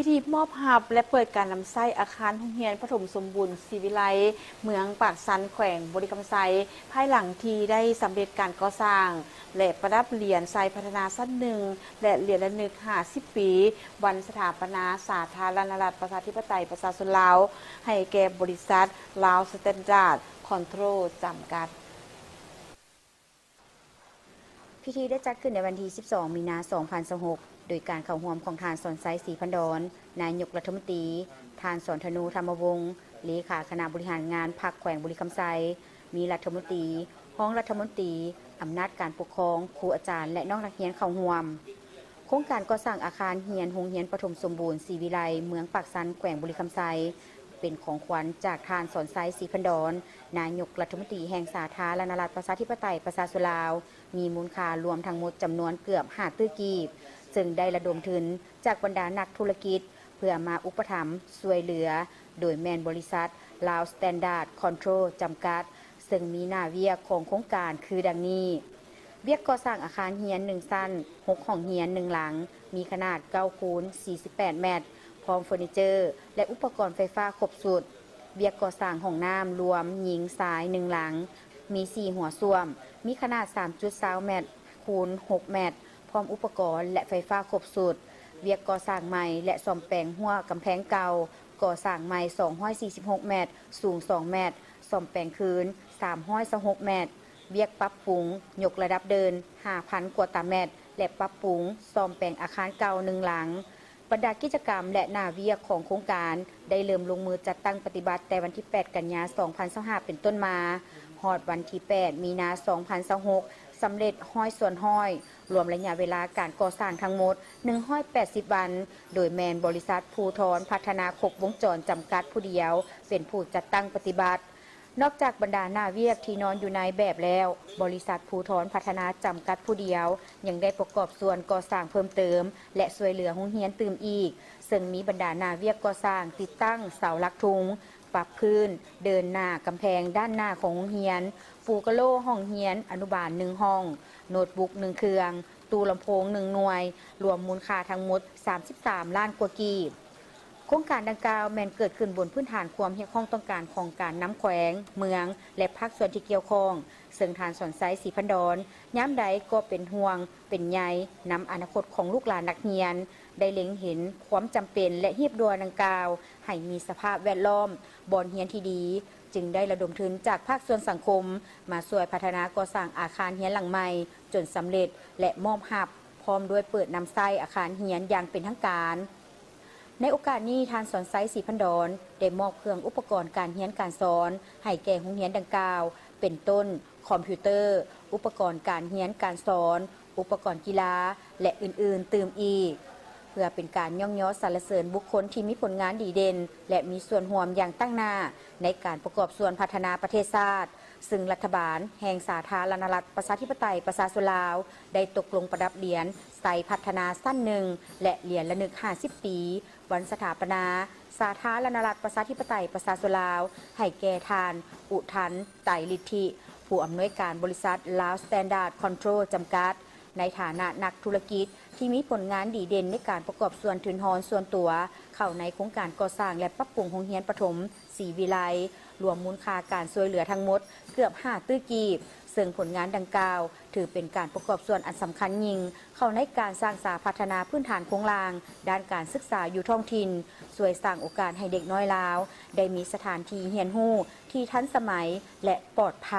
ທີ່ມອບຮັບ ແລະ ເປີດການນຳໃຊ້ອາຄານໂຮງຮຽນປະຖົມສົມບູນສີວິໄລ ເມືອງປາກຊັນ ແຂວງບໍລິຄຳໄຊ ພາຍຫຼັງທີ່ໄດ້ສຳເລັດການກໍ່ສ້າງ ແລະ ປະດັບຫຼຽນໄຊພັດທະນາຊັ້ນໜຶ່ງ ແລະ ຫຼຽນລະນຶກຫ້າສິບປີ ວັນສະຖາປະນາສາທາລະນະລັດ ປະຊາທິປະໄຕ ປະຊາຊົນລາວ ໃຫ້ແກ່ບໍລິສັດ Lao Standard Control ຈຳກັດ. ພິທີໄດ້ຈັດຂຶ້ນໃນວັນທີສິບສອງ ມີນາ ສອງພັນຊາວຫົກ ໂດຍການເຂົ້າຮ່ວມຂອງທ່ານ ສອນໄຊ ສີພັນດອນ ນາຍົກລັດຖະມົນຕີ, ທ່ານ ສອນທະນູ ທຳມະວົງ ເລຂາຄະນະບໍລິຫານງານພັກແຂວງບໍລິຄຳໄຊ, ມີລັດຖະມົນຕີ, ຮອງລັດຖະມົນຕີ, ອຳນາດການປົກຄອງ, ຄູອາຈານ ແລະ ນ້ອງນັກຮຽນເຂົ້າຮ່ວມ. ໂຄງການກໍ່ສ້າງອາຄານຮຽນໂຮງຮຽນປະຖົມສົມບູນສີວິໄລ ເມືອງປາກຊັນ ແຂວງບໍລິຄຳໄຊ ເປັນຂອງຂວັນຈາກທ່ານ ສອນໄຊ ສີພັນດອນ ນາຍົກລັດຖະມົນຕີແຫ່ງສາທາລະນະລັດ ປະຊາທິປະໄຕ ປະຊາຊົນລາວ ມີມູນຄ່າລວມທັງໝົດຈຳນວນເກືອບຫ້າຕື້ກີບ, ເຊິ່ງໄດ້ລະດົມທຶນຈາກບັນດານັກທຸລະກິດ ເພື່ອມາອຸປະຖຳຊ່ວຍເຫຼືອ, ໂດຍແມ່ນບໍລິສັດ Lao Standard Control ຈຳກັດ, ເຊິ່ງມີໜ້າວຽກຂອງໂຄງການຄືດັ່ງນີ້: ວຽກກໍ່ສ້າງອາຄານຮຽນໜຶ່ງຊັ້ນ, ຫົກຫ້ອງຮຽນ, ໜຶ່ງຫຼັງ, ມີຂະໜາດເກົ້າຄູນສີ່ສິບແປດແມັດ, ພ້ອມເຟີນີເຈີ ແລະ ອຸປະກອນໄຟຟ້າຄົບຊຸດ. ວຽກກໍ່ສ້າງຫ້ອງນ້ຳລວມຍິງຊາຍໜຶ່ງຫຼັງ, ມີສີ່ຫົວສ້ວມ, ມີຂະໜາດສາມຈຸດຊາວແມັດຄູນຫົກແມັດ, ພ້ອມອຸປະກອນ ແລະ ໄຟຟ້າຄົບຊຸດ. ວຽກກໍ່ສ້າງໃໝ່ ແລະ ສ້ອມແປງຮົ້ວກຳແພງເກົ່າ, ກໍ່ສ້າງໃໝ່ສອງຮ້ອຍສີ່ສິບຫົກແມັດ, ສູງສອງແມັດ, ສ້ອມແປງຄືນສາມຮ້ອຍຊາວຫົກແມັດ. ວຽກປັບປຸງຍົກລະດັບເດີ່ນຫ້າພັນກວ່າຕາແມັດ ແລະ ປັບປຸງສ້ອມແປງອາຄານເກົ່າໜຶ່ງຫຼັງ. ບັນດາກິດຈະກຳ ແລະ ໜ້າວຽກຂອງໂຄງການ ໄດ້ເລີ່ມລົງມືຈັດຕັ້ງປະຕິບັດແຕ່ວັນທີແປດ ກັນຍາ ສອງພັນຊາວຫ້າ ເປັນຕົ້ນມາ, ຮອດວັນທີແປດ ມີນາ ສອງພັນຊາວຫົກ ສຳເລັດຮ້ອຍສ່ວນຮ້ອຍ, ລວມໄລຍະເວລາການກໍ່ສ້າງທັງໝົດໜຶ່ງຮ້ອຍແປດສິບວັນ, ໂດຍແມ່ນບໍລິສັດພູທອນພັດທະນາຄົບວົງຈອນຈຳກັດຜູ້ດຽວ ເປັນຜູ້ຈັດຕັ້ງປະຕິບັດ. ນອກຈາກບັນດາໜ້າວຽກທີ່ນອນຢູ່ໃນແບບແລ້ວ, ບໍລິສັດພູທອນພັດທະນາຈຳກັດຜູ້ດຽວ ຍັງໄດ້ປະກອບສ່ວນກໍ່ສ້າງເພີ່ມເຕີມ ແລະ ຊ່ວຍເຫຼືອໂຮງຮຽນຕື່ມອີກ, ເຊິ່ງມີບັນດາໜ້າວຽກກໍ່ສ້າງຕິດຕັ້ງເສົາຫຼັກທຸງ, ປັບພື້ນ, ເດີ່ນໜ້າກຳແພງດ້ານໜ້າຂອງໂຮງຮຽນ, ປູກະໂຫຼຫ້ອງຮຽນອະນຸບານໜຶ່ງຫ້ອງ, ໂນດບຸກໜຶ່ງເຄື່ອງ, ຕູ້ລຳໂພງໜຶ່ງໜ່ວຍ, ລວມມູນຄ່າທັງໝົດສາມສິບສາມລ້ານກວ່າກີບ. ໂຄງການດັ່ງກ່າວແມ່ນເກີດຂຶ້ນບົນພື້ນຖານຄວາມຮຽກຮ້ອງຕ້ອງການຂອງການນຳແຂວງ, ເມືອງ ແລະ ພາກສ່ວນທີ່ກ່ຽວຂ້ອງ, ເຊິ່ງທ່ານ ສອນໄຊ ສີພັນດອນ ຍາມໃດກໍເປັນຫ່ວງເປັນໃຍນຳອະນາຄົດຂອງລູກຫຼານນັກຮຽນ, ໄດ້ເລັງເຫັນຄວາມຈຳເປັນ ແລະ ຮີບດ່ວນດັ່ງກ່າວໃຫ້ມີສະພາບແວດລ້ອມບ່ອນຮຽນທີ່ດີ, ຈຶ່ງໄດ້ລະດົມທຶນຈາກພາກສ່ວນສັງຄົມມາຊ່ວຍພັດທະນາກໍ່ສ້າງອາຄານຮຽນຫຼັງໃໝ່ຈົນສຳເລັດ ແລະ ມອບຮັບ ພ້ອມດ້ວຍເປີດນຳໃຊ້ອາຄານຮຽນຢ່າງເປັນທາງການ. ໃນໂອກາດນີ້, ທ່ານ ສອນໄຊ ສີພັນດອນ ໄດ້ມອບເຄື່ອງອຸປະກອນການຮຽນການສອນໃຫ້ແກ່ໂຮງຮຽນດັ່ງກ່າວ, ເປັນຕົ້ນ ຄອມພິວເຕີ, ອຸປະກອນການຮຽນການສອນ, ອຸປະກອນກິລາ ແລະ ອື່ນໆຕື່ມອີກ, ເພື່ອເປັນການຍ້ອງຍໍສັນລະເສີນບຸກຄົນທີ່ມີຜົນງານດີເດັ່ນ ແລະ ມີສ່ວນຮ່ວມຢ່າງຕັ້ງໜ້າໃນການປະກອບສ່ວນພັດທະນາປະເທດຊາດ. ເຊິ່ງລັດຖະບານແຫ່ງສາທາລະນະລັດ ປະຊາທິປະໄຕ ປະຊາຊົນລາວ ໄດ້ຕົກລົງປະດັບຫຼຽນໄຊພັດທະນາຊັ້ນໜຶ່ງ ແລະ ຫຼຽນລະນຶກຫ້າສິບປີ ວັນສະຖາປະນາສາທາລະນະລັດ ປະຊາທິປະໄຕ ປະຊາຊົນລາວ ໃຫ້ແກ່ທ່ານ ອຸທັນ ໄຕລິດທິ ຜູ້ອຳນວຍການບໍລິສັດ Lao Standard Control ຈຳກັດ ໃນຖານະນັກທຸລະກິດທີ່ມີຜົນງານດີເດັ່ນໃນການປະກອບສ່ວນທຶນຮອນສ່ວນຕົວ ເຂົ້າໃນໂຄງການກໍ່ສ້າງ ແລະ ປັບປຸງໂຮງຮຽນປະຖົມ ສີວິໄລ, ລວມມູນຄ່າການຊ່ວຍເຫຼືອທັງໝົດເກືອບຫ້າຕື້ກີບ, ເຊິ່ງຜົນງານດັ່ງກ່າວ ຖືເປັນການປະກອບສ່ວນອັນສຳຄັນຍິ່ງເຂົ້າໃນການສ້າງສາພັດທະນາພື້ນຖານໂຄງລ່າງດ້ານການສຶກສາຢູ່ທ້ອງຖິ່ນ, ຊ່ວຍສ້າງໂອກາດໃຫ້ເດັກນ້ອຍລາວໄດ້ມີສະຖານທີ່ຮຽນຮູ້ທີ່ທັນສະໄໝ ແລະ ປອດໄພ.